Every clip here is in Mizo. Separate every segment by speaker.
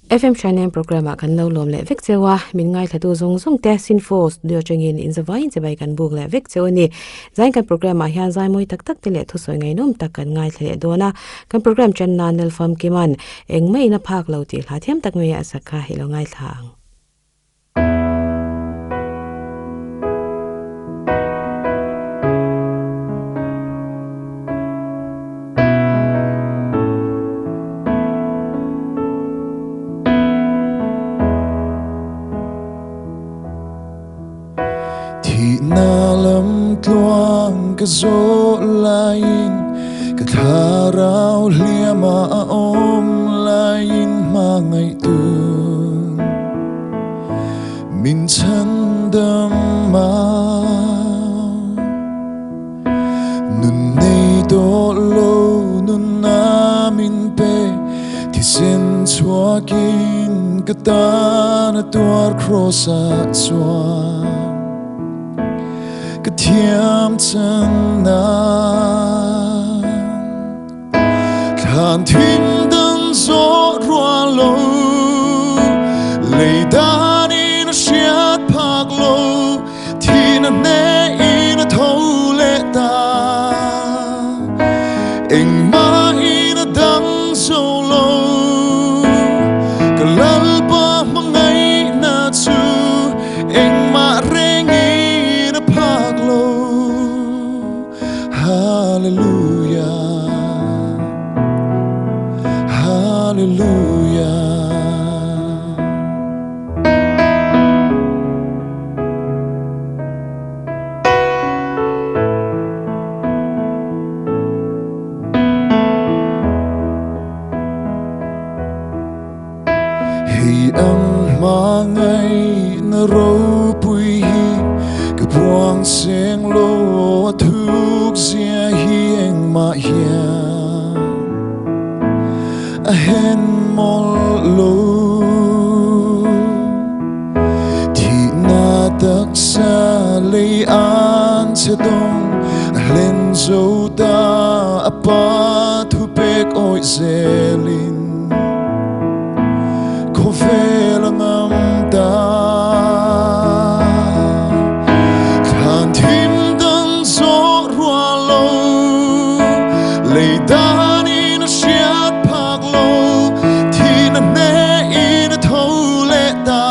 Speaker 1: FM Hrianem program ah kan lo lawm leh vek cheu a, min ngaithlatu zawng zawng te Sinfo studio atangin in zavaiin chibai kan buk leh vek cheu a ni. Zain kan program ah hian zai mawi tak tak te leh thusawi ngaihnawm tak kan ngaithla leh dawn a, kan program chen nan Nalfam Kiman engmah in a phak lo tih hla thiam tak mai a sak kha i lo ngaithla ang.
Speaker 2: Thihna lam tluang ka zawh laiin ka thlarau hliama a awm laiin hmangaihtu min chhandam a. Nun nei tawh lo nunna min pe thisen chhuakin ka tan a tuar cross ah chuan ka thiam chan nan Thlan thim dang zawh rual lo lei dan in a hriat phak lo Thihna hnehin a tho leh ta, engmahin a dang zo lo. Ka Lalpa hmangaihna chu engmah rengin a phak lo. Hallelujah, Hallelujah. Hei ang hmangaihna ropui hi ka buang seng lo a thuk zia hi engmah hian a hen mawlh lo. Thihna taksa lei an che dawng a hlen zo ta a pa thupek awih zelin khawvel a ngam ta. Thlan thim dang zawh rual lo lei danin a hriat phak lo thihna hnehin a tho leh ta.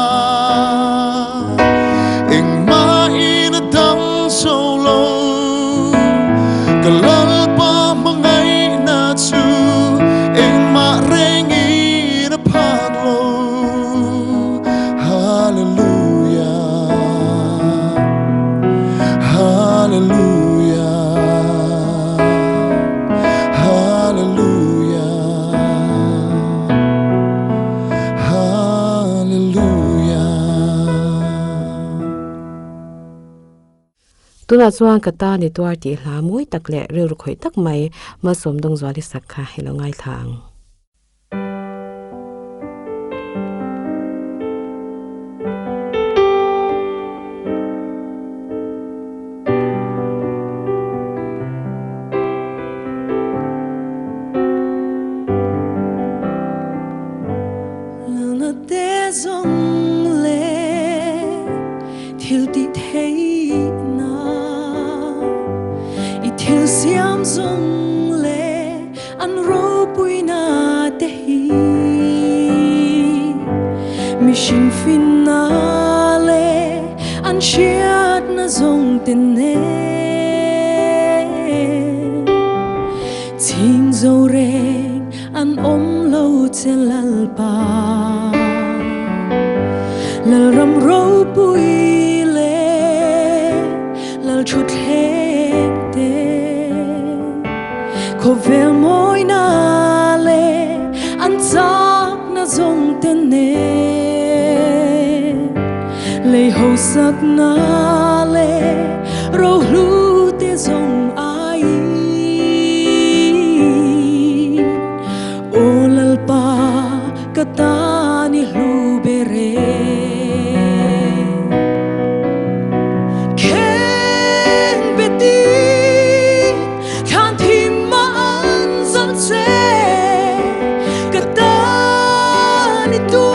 Speaker 2: Engmahin a dang zo lo ka Lalpa hmangaihna chu engmah rengin a phak lo. Hallelujah, Hallelujah, Hallelujah, Hallelujah.
Speaker 1: Tunah chuan ka ta ni tuar tih hla mawi tak leh rilru khawih tak mai Malsawm Dawngzuali sak kha i lo ngaithla ang.
Speaker 3: Lana te zawng leh thil tih theihna i thil siam zawng leh an ropuina te hi mihring finna leh an hriatna zawng te nen chhing zo reng an awm lo che Lalpa. Lalram ropui leh Lal thutthleng te Khawvel mawina leh an chakna zawng te nen Lei hosakna leh rohlu te zawng aiin Aw Lalpa ka tan i hlu ber e. Khen beti thlan thim mah an zawng che ka tan i tu.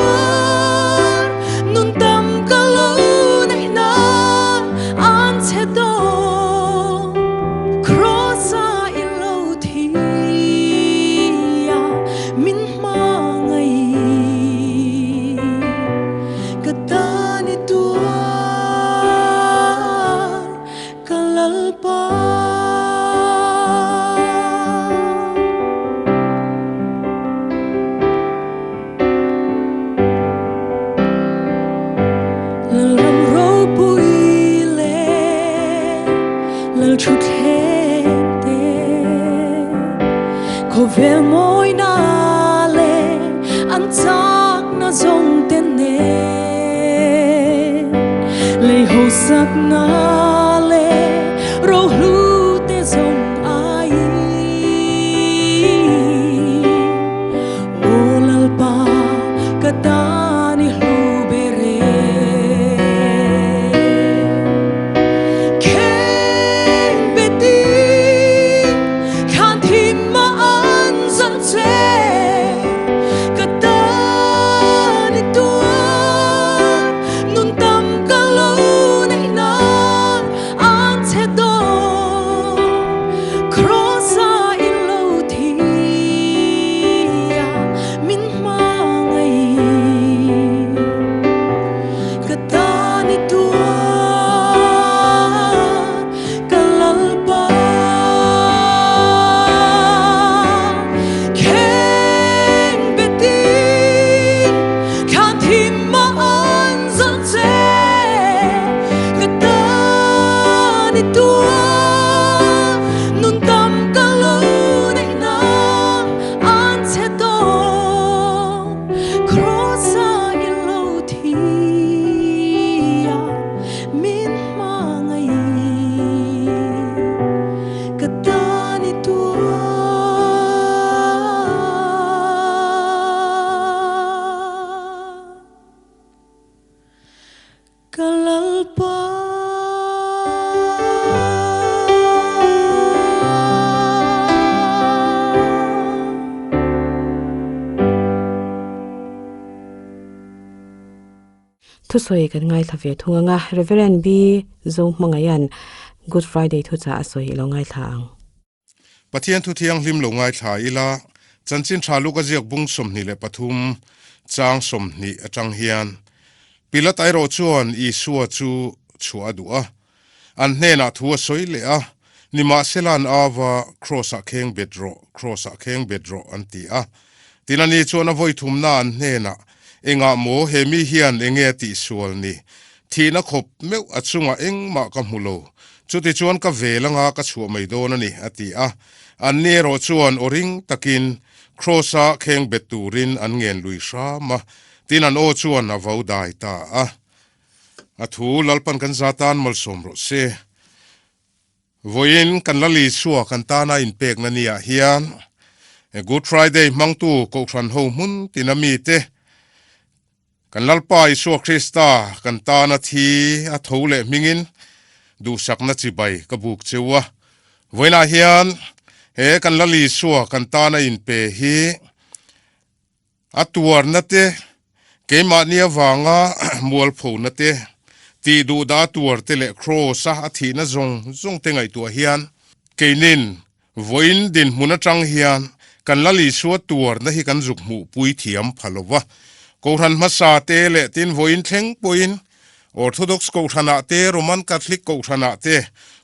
Speaker 3: na zawng te nen lei hausak na leh rohlu te zawng aiin Aw Lalpa ka tan i hlu ber e. Kheng beti thlan thim a an zan che ka tan i tuar nun tam ka lo neih nan an che dawn Cross a in lo thi a min hmangaih ka tan i tuar ka Lalpa. Kheng betin thlan thim a an zawh che ka tan i tuar nun tam ka lo neih nan an che tawh Cross a i lo thi a min hmangaih ka tan i tuar. Ka Lalpa.
Speaker 1: Thusawi kan ngaithla ve thung anga Reverend B. Zohmangaian Good Friday thuchah a sawi i lo ngaithla ang.
Speaker 4: Pathian thu thianghlim lo ngaithla ila, chanchin tha luk a ziak bung 23 chang 20 atang hian Pilat erawh chuan Isua chu chhuah a duh a, an hnenah thu a sawi leh a, nimahsela an ava Kraws-ah kheng bet rawh, Kraws-ah kheng bet rawh an ti a. Tin ani chuan a vawi thumna an hnenah, Engah maw he mi hian enge a tihsual ni? Thihna khawp meuh a chungah engmah ka hmu lo. Chutichuan ka vel anga ka chhuah mai dawn a ni, a ti a. Anni erawh chuan aw ring takin Kraws-a kheng bet turin an ngen lui hram a, tin an aw chuan a vo dai ta a. A thu Lalpan kan za tan malsawm rawh se. Vawiin kan Lal Isua kan tana inpekna niah hian Good Friday hmangtu Kohhran ho hmun tina mite, Kan Lalpa Isua Krista kan tana thi a tho leh hmingin duhsakna chibai ka buk cheu a. Vawiinah hian he kan Lal Isua kan tana inpe hi a tuarna te, keimahni avanga mualphona te, tih duhdah a tuar te leh Kraws-a a thihna zawng zawng te ngaihtuah hian keinin Vawiin dinhmun atang hian kan Lal Isua tuarna hi kan zuk hmuhpui thiam pha lo va. Kohhran hmasa te leh tin vawiin thleng pawhin Orthodox Kohhranah te, Roman Catholic Kohhranah te,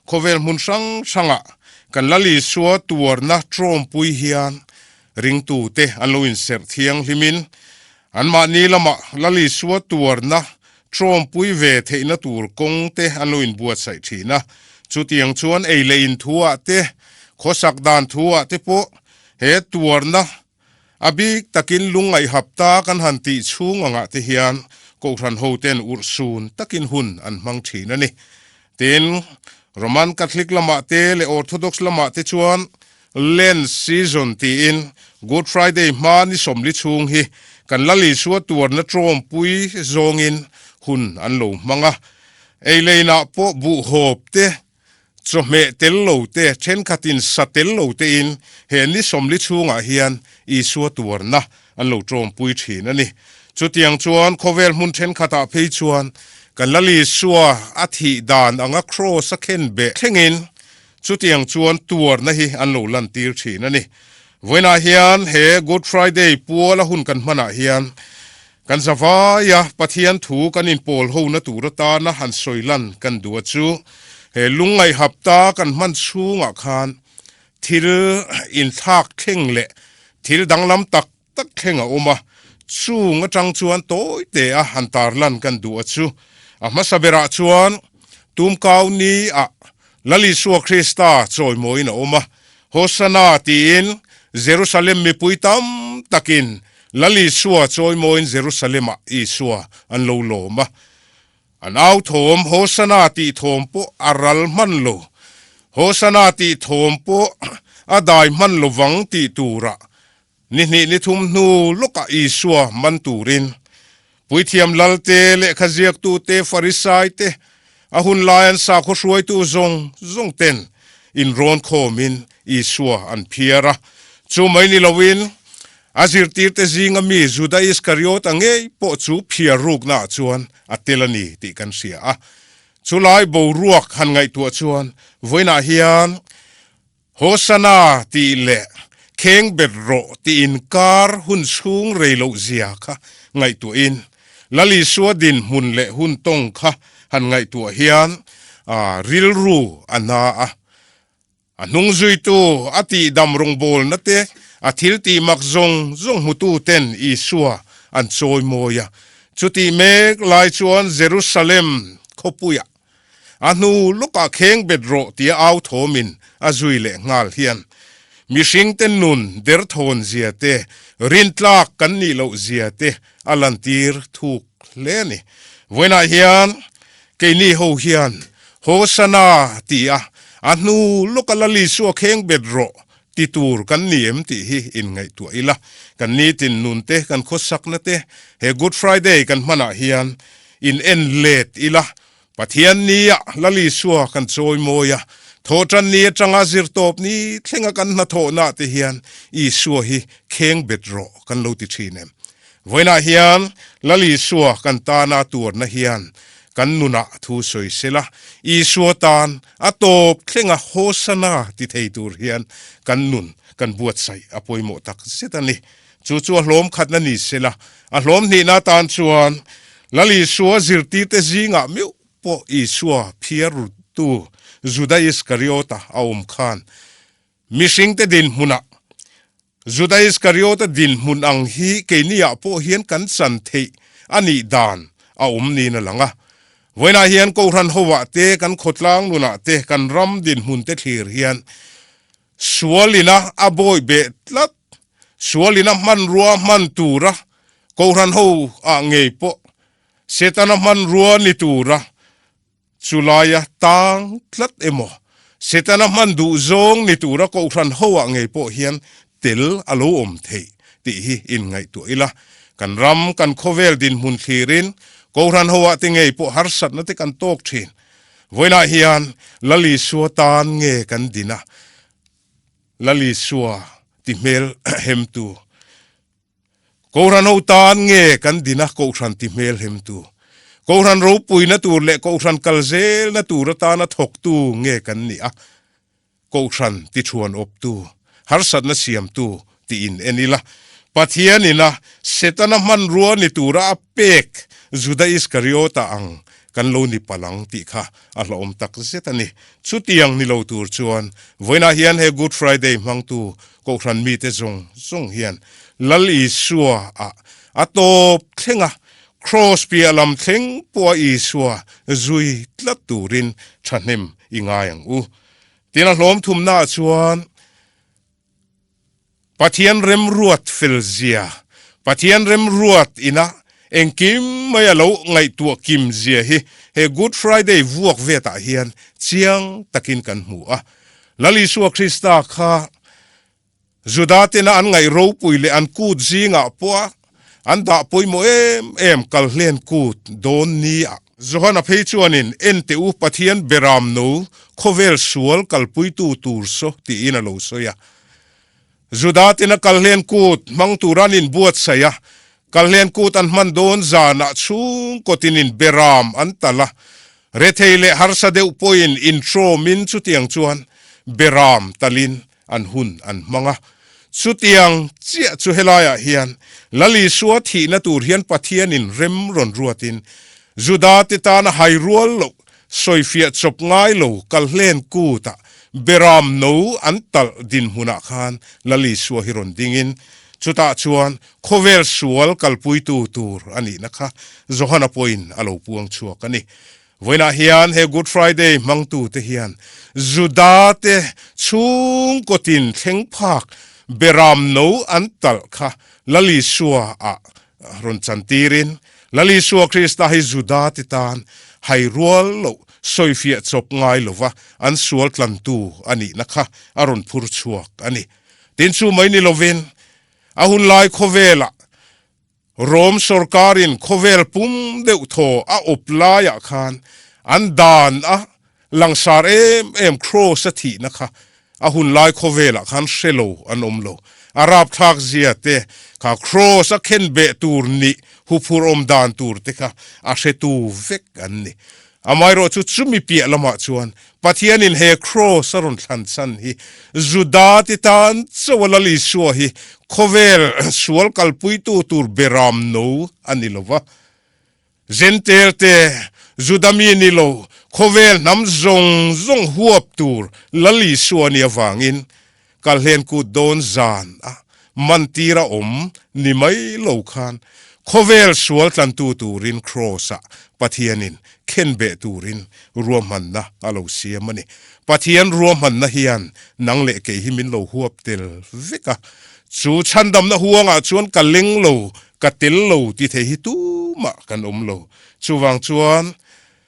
Speaker 4: khawvel hmun hrang hrangah kan Lal Isua tuarna tawmpui hian ringtute an lo inserh thianghlimin anmahni lamah Lal Isua tuarna Tawmpui ve theihna tur kawng te an lo inbuatsaih thin a, chutiang chuan ei leh in thuah te, khawsak dan thuah te pawh he tuarna a bik takin lungngaih hap ta kan han tih chhung angah te hian Kohhran hoten urhsun takin hun an hmang thin a ni. Tin, Roman Catholic lamah te leh Orthodox lamah te chuan Lent season tiin Good Friday hma ni sawmli chhung hi kan Lal Isua tuarna tawmpui zawngin hun an lo hmang a. Ei leinah pawh buhhawp te, chawhmeh tel lo te, thenkhatin sa tel lo tein he ni sawmli chhungah hian Isua tuarna an lo tawmpui thin a ni. Chutiang chuan khawvel hmun thenkhatah phei chuan kan Lal Isua a thih dan anga kraws a khen beh thlengin Chutiang chuan tuarna hi an lo lantir thin a ni. Vawiinah hian he Good Friday puala hun kan hmanah hian kan zavaia Pathian thu kan inpawl hona tur atana han sawi lan kan duh a chu he lungngaih hapta kan hman chhungah khan thil inthlak thleng leh thil danglam tak tak thleng a awm a, chung atang chuan tawi te a han tarlan kan duh a chu. A hmasa berah chuan Tumkau ni ah Lal Isua Krista chawimawiin a awm a, Hosanna tiin Jerusalem mipui tam takin Lal Isua chawimawiin Jerusalem-ah Isua an lo lawm a. An au thawm Hosana tih thawm pawh a ral hman lo. Hosana tih thawm pawh a dai hman lovang tih turah ni hnih ni thum hnu lawkah Isua man turin Puithiam Lalte, lehkha ziaktute, Farisaite, a hun lai an sakhaw hruaitu zawng zawng ten inrawn khawmin Isua an phiar a. Chu mai ni loin a zirtirte zinga mi Juda Iskariota ngei pawh chu phiar ruknaah chuan a tel a ni tih kan hria a. Chulai boruak han ngaihtuah chuan vawiinah hian Hosana tih leh kheng bet rawh tih inkar hun chhung rei loh zia kha ngaihtuahin Lal Isua dinhmun leh hun tawng kha han ngaihtuah hian rilru a na a. A hnung zuitu a tihdam rawngbawlna te, a thil tih mak zawng zawng hmutu ten Isua an chawimawi a. Chutih mek lai chuan Jerusalem khawpuiah a hnu lawkah kheng bet rawh tia au thawmin a zui leh nghal hian mihringte nun derthawn zia te, rintlak kan nih loh zia te a lantir thuk hle a ni. Vawiinah hian keini ho hian Hosana ti a, a hnu lawka Lal Isua kheng bet rawh ti tur kan ni em tih hi inngaihtuah ila, kan nitin nun te, kan khawsakna te he Good Friday kan hmanah hian in en let ila, Pathian nia Lal Isua kan chawi mawi a, thawhtan ni atanga zirtawp ni thlenga kan hnathawhna te hian Isua hi kheng bet rawh kan lo ti thin em? Vawiinah hian Lal Isua kan tana tuarna hian kan nunah thu sawi sela, Isua tan a tawp thlenga Hosana ti thei tur hian kan nun kan buatsaih a pawimawh tak zet a ni. Chu chu a hlawm khatna ni sela, a hlawm hnihna atan chuan Lal Isua zirtirte zingah meuh pawh Isua phiar ruttu Juda Iskariota a awm khan mihringte dinhmunah Juda Iskariota dinhmun ang hi keiniah pawh hian kan chan theih a nih dan a awm niin a lang a. Vawiinah hian Kohhran hovah te, kan khawtlang nunah te, kan ram dinhmunte thlir hian Sualina a bawi beh tlat, sualina hmanrua hman tura Kohhran ho ah ngei pawh Setana hmanrua ni tura chulaia tang tlat emaw, Setana hman duh zawng ni tura Kohhran ho ah ngei pawh hian tel a lo awm theih tih hi inngaihtuah ila. Kan ram, kan khawvel dinhmun thlirin Kohhran ho ah te ngei pawh harsatna te kan tawk thin. Vawiinah hian Lal Isua tan nge kan din a, Lal Isua ti hmel hemtu. Kohhran ho tan nge kan din a, Kohhran ti hmel hemtu. Kohhran ropuina tur leh Kohhran kal zelna tur atana thawktu nge kan nih a, Kohhran ti thuan awptu, harsatna siamtu tiin en ila, Pathian ina Setana hmanrua ni tura a pek Juda Iskariota ang kan lo ni palh ang tih kha a hlauhawm tak zet a ni. Chutiang ni lo tur chuan vawiinah hian he Good Friday hmangtu Kohhran mite zawng zawng hian Lal Isua ah a tawp thleng a, Kraws piah lam thleng pawha Isua zui tlat turin thahnem i ngai ang u. Tin a hlawm thumnaah chuan Pathian remruat fel zia, Pathian remruat ina engkim mai a lo ngaihtuah kim zia hi he Good Friday vuak vetah hian chiang takin kan hmu a. Lal Isua Krista kha Juda tena an ngaih ropui leh an kut zingah pawh an dah pawimawh em em kalhlen kut dawn ni a. Johana phei chuanin, Ente u, Pathian beram no, khawvel sual kalpuitu tur saw, tiin a lo sawi a. Juda tena kalhlen kut hmang tura an inbuatsaih a, kalhlen kut an hman dawn zanah chhungkawtinin beram an talh a, rethei leh harsa deuh pawhin intrawmin chutiang chuan beram talhin an hun an hmang a. Chutiang chiah chu helaiah hian Lal Isua thihna tur hian Pathianin rem rawn ruatin Judate tana hai rual loh, sawifiah chawp ngai lo kalhlen kutah beram no an talh dinhmunah khan Lal Isua hi rawn dingin chutah chuan khawvel sual kalpuitu tur a nihna kha Johana pawhin a lo puang chhuak a ni. Vawiinah hian he Good Friday hmangtute hian Judate chhungkawtin thleng phak. Beram no an talh kha Lal Isua ah rawn chantirin, Lal Isua Krista hi Juda te tan hai rual loh sawifiah chawp ngai lova an sual tlantu a nihna kha a rawn phur chhuak a ni. Tin chu mai ni lovin a hunlai khawvelah Rom sorkarin khawvel pum deuh thaw a awp laiah khan an dan a langsar em em Kross a thihna kha a hunlai khawvelah khan hre lo an awm lo. A rapthlak zia te kha Kross a khen beh tur nih huphur awm dan tur te kha a hretu vek an ni. Amaherawhchu chumi piah lamah chuan Pathianin he Kross a rawn thlan chhan hi Juda te tan chauh a Lal Isua hi khawvel sual kalpuitu tur beram no a ni lo va. Jentail te, Juda mi ni lo, khawvel hnam zawng zawng huap tur Lal Isua a nih avangin Kalhlen kut dawn zan a mantir a awm ni mai lo khan khawvel sual tlantu turin Kraws ah Pathianin khenbeh turin ruahmanna a lo siam a ni. Pathian ruahmanna hian nang leh kei hi min lo huap tel vek a, chu chhandamna huangah chuan ka leng lo, ka tel lo ti thei hi tumah kan awm lo. Chuvang chuan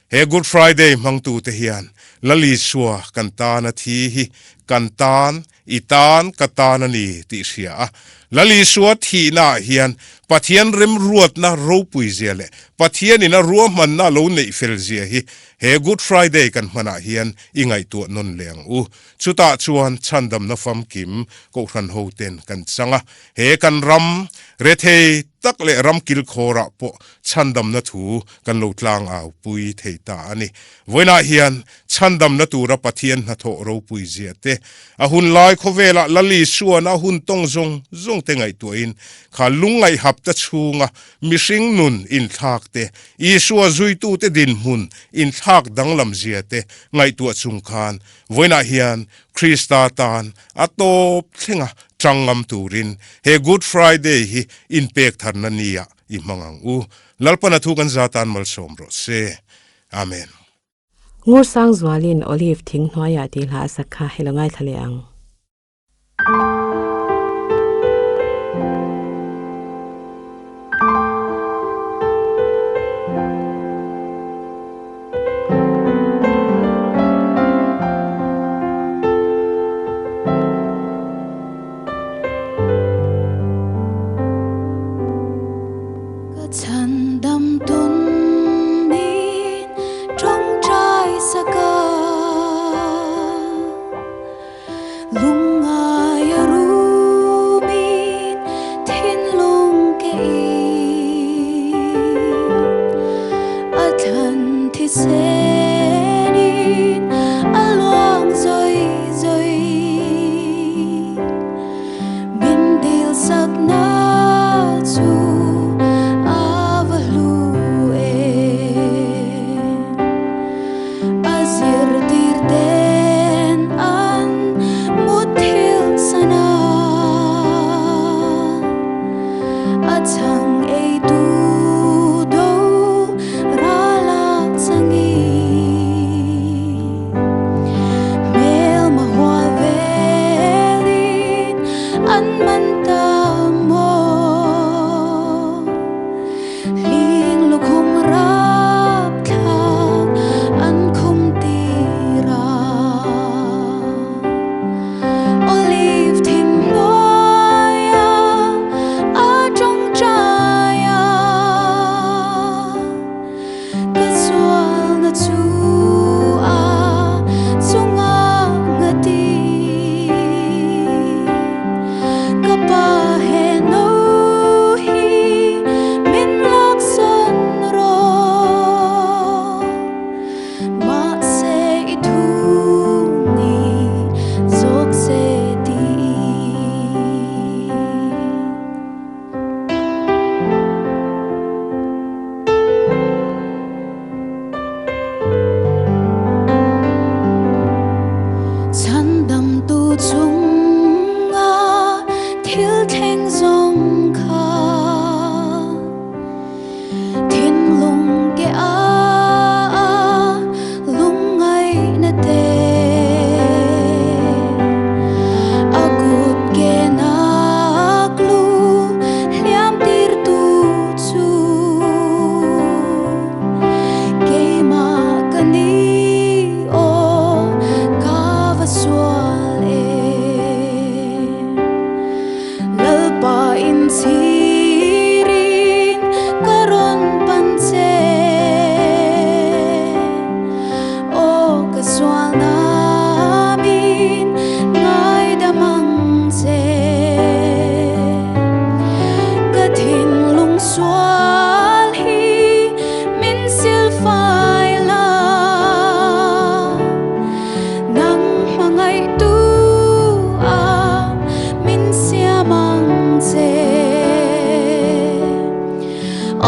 Speaker 4: He Good Friday hmangtute hian Lal Isua kan tan a thi hi kan tan, i tan, ka tan a ni tih hria a. Lal Isua thihnaah hian Pathian remruatna ropui zia leh Pathianin a ruahmanna a lo neih fel zia hi he Good Friday kan hmanah hian i ngaihtuah nawn leh ang u. Chutah chuan chhandamna famkim Kohhran hoten kan chang a, he kan ram rethei tak leh ram kilkhawrah pawh chhandamna thu kan lo tlang au pui thei ta a ni. Vawiinah hian chhandamna tura Pathian hnathawh ropui zia te, a hun lai khawvelah Lal Isuan a hun tawng zawng zawng te ngaihtuahin kha lungngaihhap ta chhunga mihring nun inthlak te, Isua zuitute dinhmun inthlak danglam zia te ngaihtuah chung khan vawiinah hian Krista tan a tawp thlenga tang ngam turin he Good Friday hi inpek tharna nia i hmang ang u. Lalpana thu kan za tan malsawm rawh se. Amen.
Speaker 1: Ngur sang zualin Olive thing hnuaiah tih hla a sak kha hei lo ngaithla leh ang.
Speaker 3: Ka chhandam tunin tawngtai saka Lungngai a rumin thinlung ke in A thlan thisenin a luang zawi zawi. Min dil sakna chu a va hlu em. A zirtir ten an mutthil sana a chhang eitu do ral a changi. Hmelma hual velin an man ta maw? Hling lukhum rap thlak an khum tir a. Olive thing hnuaia a tawngtai a. Ka sualna chu a chunga ngati. Ka pa he no hi min laksak.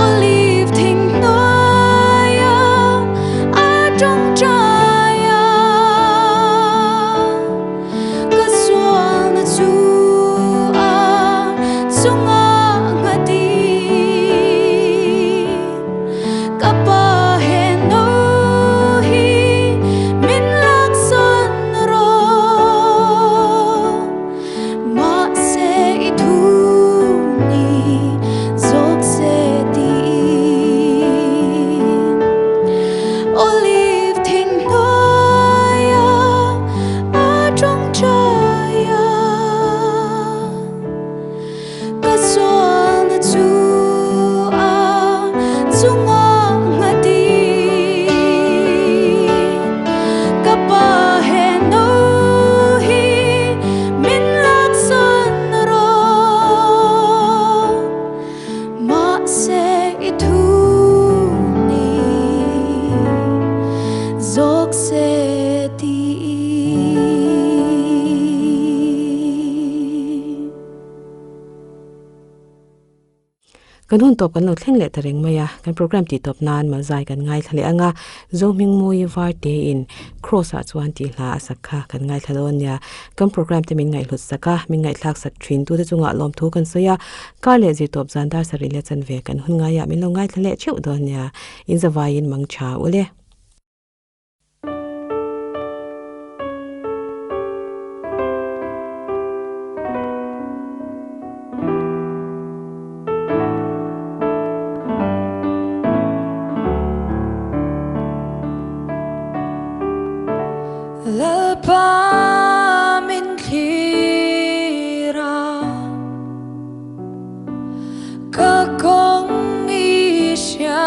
Speaker 3: Olive thing hnuaia a tawngtai a, ka sualna chu a chungah nghat in ka pa he no hi min laksan rawh. Mahse i thu ni zawk se tiin Olive thing hnuaia a tawngtai a, ka sualna chu a chungah nghat in ka pa he no hi min laksan rawh. Mahse i thu ni zawk se tiin.
Speaker 1: Kan hun tawp kan lo thleng leh ta reng mai a, kan program tih tawp nan Malzai kan ngaithla leh ang a, Zohmingmawii Varte in Cross ah chuan tih hla a sak kha kan ngaithla lo a nia. Kan program te min ngaihhlut sak a, min ngaihthlak sak thin tute chungah lawmthu kan sawi a, kar leh zir tawp zan dar sarih leh chanve kan hun ngaiah min lo ngaithla leh theuh dawn nia. In zavaiin mang tha ule.
Speaker 3: Lalpa min thlir a, ka kawng i hria.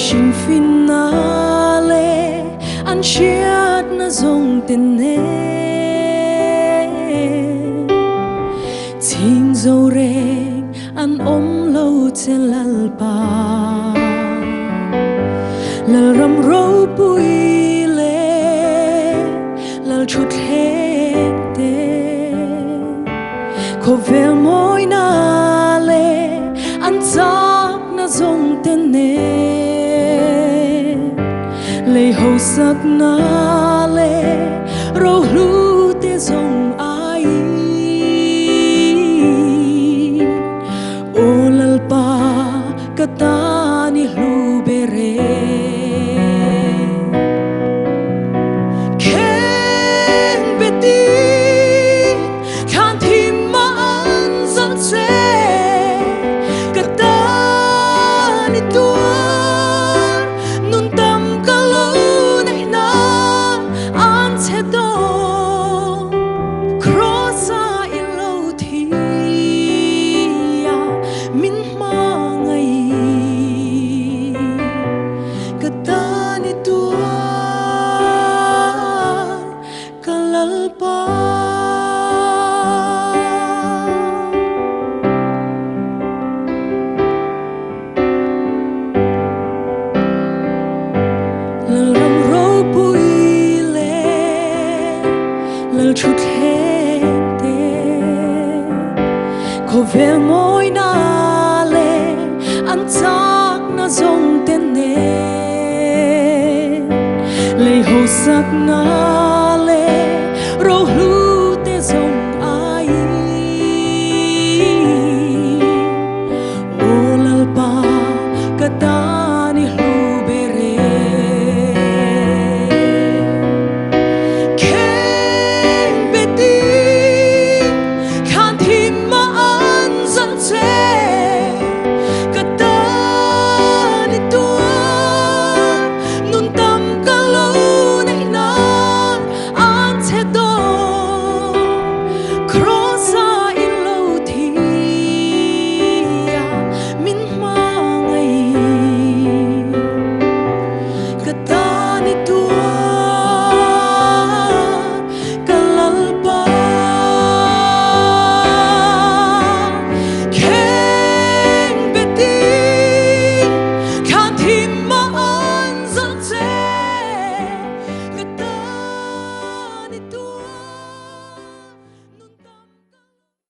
Speaker 3: Mihring finna leh an hriatna zawng te nen Chhing zo reng an awm lo che Lalpa. Lalram ropui leh Lal thutthleng te Khawvel mawina leh an chakna zawng te nen Lei hosakna leh rohlu te zawng aiin Aw Lalpa ka tan i hlu ber e. Kheng beti thlan thim ma an zal che ka tan i tuar nun tam ka lo neih na an che dawn Cross a i lo thi a min hmangaih ka tan i tuar ka Lalpa. Lalram ropui leh Lal thutthleng te Khawvel mawina leh an chakna zawng te nen Lei hosakna.